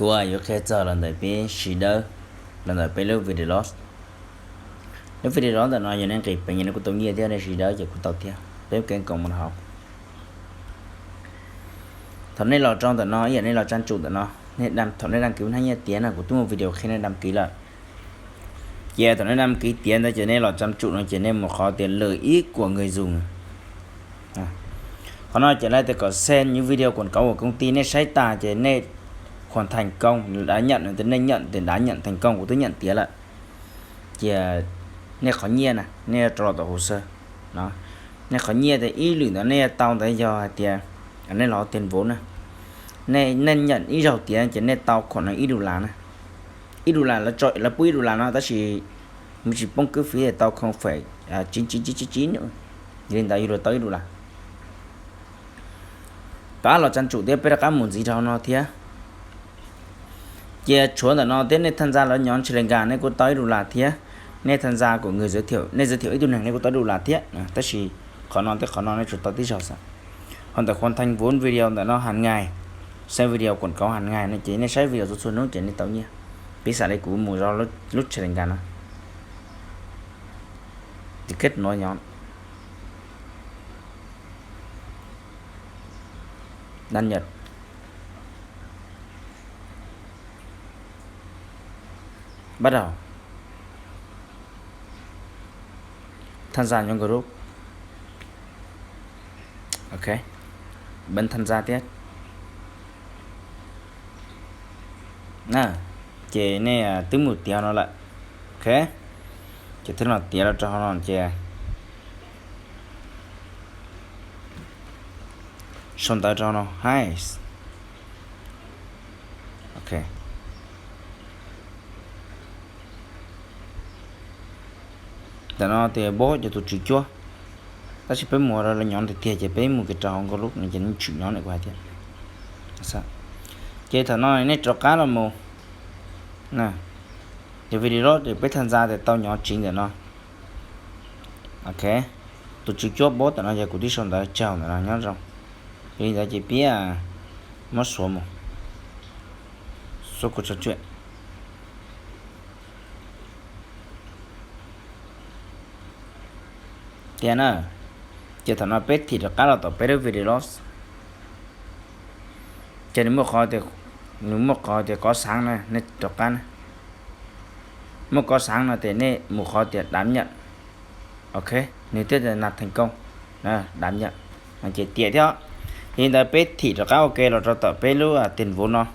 Kuv yuav qhia txog los ntawm peb siv dawb los ntawm peb lub video loss. Lub video loss ntawm no yog nej nqis peev yog nej kuj tau nyiaj thiab, nej siv dawb ces kuj tau thiab. Peb kev koom mus hauv. Thaum nej los rau ntawm no, ib yam nej los tsa tsum ntawm no, thaum nej daj kiv hnab nyiaj tiav no kuv twb muaj video qhia nej daj kiv lawm. Ces thaum nej daj kiv tiav ntawd ces nej los tsa tsum no ces nej mus qhov tias lwm ib kuam nkaj zug. Qhov no ces lawv tias kom send những video quảng cáo của công ty, nej saib tas ces nej hoàn thành công, đã nhận, nej nhận tias đã nhận thành công, kuv twb nyeem tiav lawm. Ces nej qhov nyiaj na nej rau los tom hồ sơ no, nej qhov nyiaj tias ib lwm ntawd nej tau ntawd yog hais tias nej los tiền vốn na, nej nyeem ib zaug tiav ces nej tau khoom no ib đô la na. Ib đô la, lawv pub ib đô la no tab sis nws tsis poob cước phí, tau không phẩy chín chín chín chín chín, yog li ntawd yus luag tau ib đô la. Pab los tsa tsum thiab peb rov qab mus ntxiv rau hauv no thiab. Ces tshuav ntawm no thiab, nej tham gia lawv nhóm Telegram nej kuj tau ib đô la thiab. Nej tham gia của người giới thiệu, nej giới thiệu ib tug neeg nej kuj tau ib đô la thiab. Tab sis qhov no thiab qhov no nej tsuas tau tib zaug xwb. Ho ntawm hoàn thành vốn video ntawm no hàng ngày, xem video quảng cáo hàng ngày no ces nej saib video txhua txhua hnub ces nej tau nyiaj. Piv xam li kuv mus rau lub Telegram no, ces kết nối nhóm, đăng nhập, bắt đầu tham gia nhóm group. Ok, bấm tham gia tiếp. Ces nej twb mus tiav no lawm. Ok, ces twb los tiav los rau hauv no ces sau ntawv rau no hais. Ok, ntawm no tias bos yog tus tswv cuab, tab sis peb mus rau lawv nhóm tiag tiag ces peb mus kiag rau hauv nkauj lub no ces nej tswm nyob ntawm kuv hais thiab. Ces thaum no nej rov qab los mus, ces video ces peb tham gia tias tau nhóm chính ntawm no. Ok, tus tswv cuab bos ntawm no yog kuv twb sau ntawv tsaug ntawm no nyob zoo. Yog li ntawd ces peb muab xuav mus, xuav kuv tso tswm. Tias na, ces thaum no peb thim rov qab los tom peb lub video loss. Ces nws muaj qhov tias, nws muaj qhov tias có sẵn na, nej rov qab na. Muaj có sẵn no ces nej mus qhov tias đảm nhận. Ok, nws thiaj tias nạp thành công, đảm nhận, ces tiav thiab. Yog li ntawd peb thim rov qab ua ke los rau tom peb lub tiền vốn no.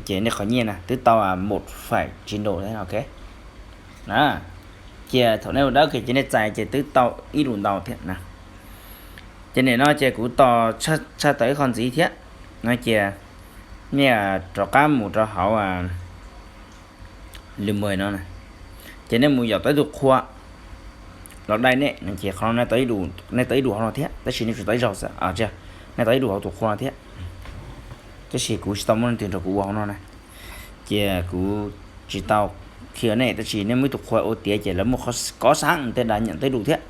Ces nej qhov nyiaj na twb tau một phẩy chín đô thiab, ok. Ces thaum nej ua dawb kiag ces nej txais ces twb tau ib đô ntau thiab na. Ces nim no ces kuv tos tshaj tawm ib qho ntxiv thiab no ces nej rov qab mus rau hauv lwm mus no na, ces nej mus yaum tau ib tug qhua los dai nej no ces qhov no nej tau ib đô hauv no thiab, tab sis nej tsuas tau ib zaug xwb, nej tau ib đô hauv tus qhua no thiab. Tab sis kuv tsis tau muaj leej twg nrog kuv ua hauv no na, ces kuv tsis tau qhia nej, tab sis nej muaj ib tug qhua ua tiav ces lawv muaj có sẵn thiab đảm nhận tau ib đô thiab.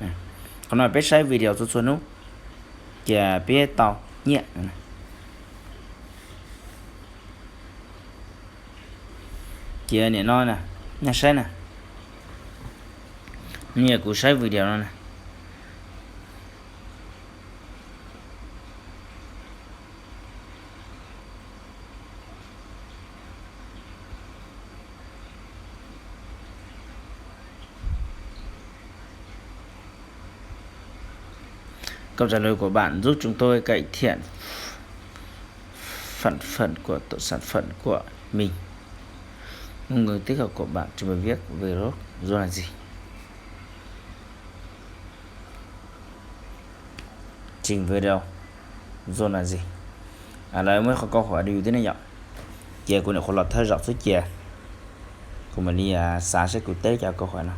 Qhov no peb saib video txhua txhua hnub ces peb tau nyiaj. Ces nim no na, nej saib na, nyias kuv saib video no na. Câu trả lời của bạn giúp chúng tôi cải thiện phần phần của tổ sản phẩm của mình. Ngôn ngữ tích hợp của bạn trình bày viết về blog Zona gì? Trình video Zona gì? Lawv muaj qhov câu hỏi đều thiab ne yom. Ces kuv nyuam qhuav los thawj zaum xwb ces kuv mam li xav seb kuv teb cov câu hỏi no.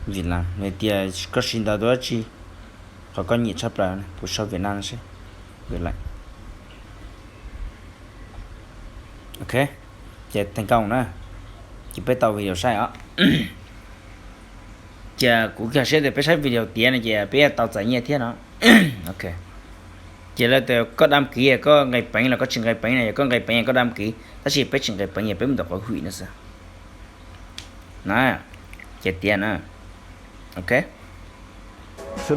Việt Nam, nws tias koj siv ntawv tus dab tsi, qhov koj nyiam tshaj plaws, kuv sau Việt Nam seb. Việt Nam. Ok, ces teem koob na, ces peb tau video saib os. Ces kuv kag siab tias peb saib video tiav no ces peb tau txais nyiaj thiab no. Ok, ces lawv tias koj đăng ký koj nqis peev los koj tsis nqis peev na, yog koj nqis peev koj đăng ký, tab sis peb tsis nqis peev es peb mus ntawm qhov huim no xwb. Na, ces tiav na. Ok, ces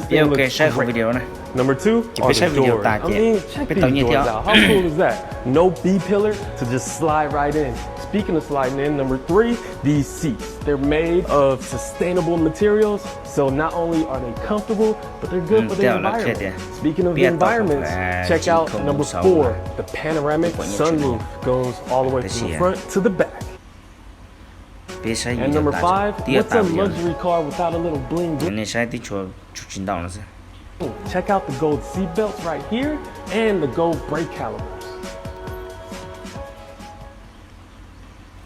peb ok saib qhov video na. Ces peb saib video tas ces peb tau nyiaj thiab. No B pillar to just slide right in. Speaking of sliding in, number three, these seats. They're made of sustainable materials, so not only are they comfortable, but they're good for the environment. Speaking of the environment, check out number four. The panoramic sunroof goes all the way from the front to the back. And number five, what's a luxury car without a little bling bling? Nej saib tib tshua tsis ntau no xwb. Check out the gold seat belts right here and the gold brake calipers.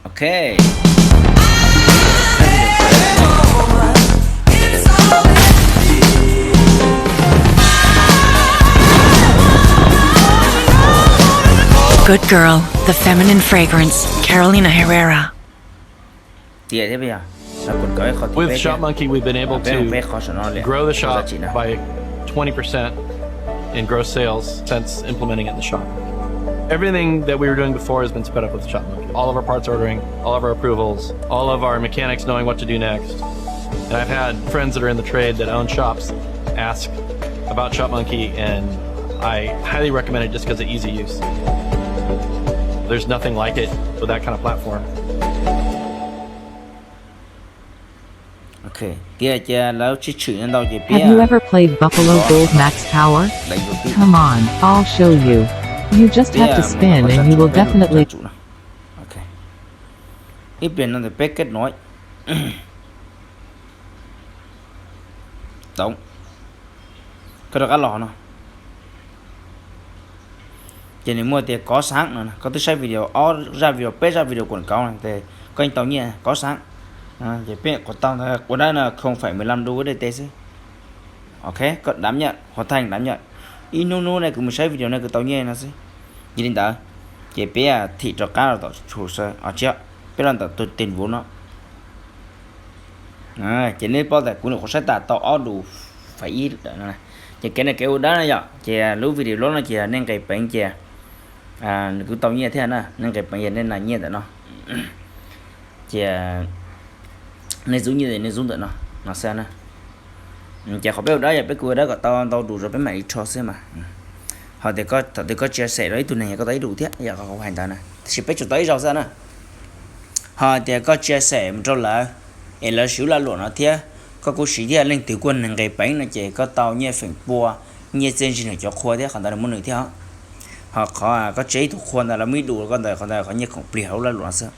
Ok. Good girl, the feminine fragrance, Carolina Herrera. Tiag thiab yog, kuv kawm ib qho tiag. With Shop Monkey, we've been able to grow the shop by twenty percent in gross sales since implementing it in the shop. Everything that we were doing before has been sped up with Shop Monkey. All of our parts ordering, all of our approvals, all of our mechanics knowing what to do next. And I've had friends that are in the trade that own shops ask about Shop Monkey, and I highly recommend it just because of easy use. There's nothing like it with that kind of platform. Ok, tiag ces lawv tsis tshwm ntau ces peb. Have you ever played Buffalo Gold Max Power? Come on, I'll show you. You just have to spin and you will definitely. Ok, ib pliag no ntawm peb kết nối. Tau, koj rov qab los no. Ces nws muaj tias có sẵn no, koj twb saib video ob zaj video peb zaj video quảng cáo no ces koj yeej tau nyiaj có sẵn. Ces peb quảng cáo ntawd ua dab no không phẩy mười lăm đô USDT xwb. Ok, koj đảm nhận, hoàn thành đảm nhận. Ib hnub hnub no kuv mus saib video no kuv tau nyiaj no xwb. Yog li ntawd ces peb thim rov qab los tom hồ sơ, tsis, peb los ntawm tus tiền vốn no. Ces nej paub tas kuv nyuam qhuav saib tas tau ob đô phẩy ib lawm no. Ces kev no kev ua dab no yom, ces lub video loj no ces nej nqis peev ces nws kuj tau nyiaj thiab na, nej nqis peev ces nej nas nyiaj ntawm no. Ces nej zub nyiaj ces nej zub ntawm no, no xwb na. Ces qhov peb ua dab yog peb kuj ua dab kom tau ntau dus rau peb mam li rho xwb mas. Ho tias thaum twg koj chia sẻ rau ib tug neeg yog koj tau ib dus thiab, yog qhov kuv hais ntawd na, tab sis peb tsuas tau ib zaug xwb na. Ho tias koj chia sẻ mus rau lawv es lawv siv laj luam no thiab, koj kuj siv thiab, leej twg kuj nqis peev no ces koj tau nyiaj feem pua, nyiaj txiaj ntsig nrog cov qhua thiab, qhov ntawd nws muaj nws thiab. Ho qhov koj tsis ib tug qhua ntawd lawv muaj ib dus rau koj ntawd, qhov ntawd qhov nyiaj khoom plig hauv laj luam no xwb.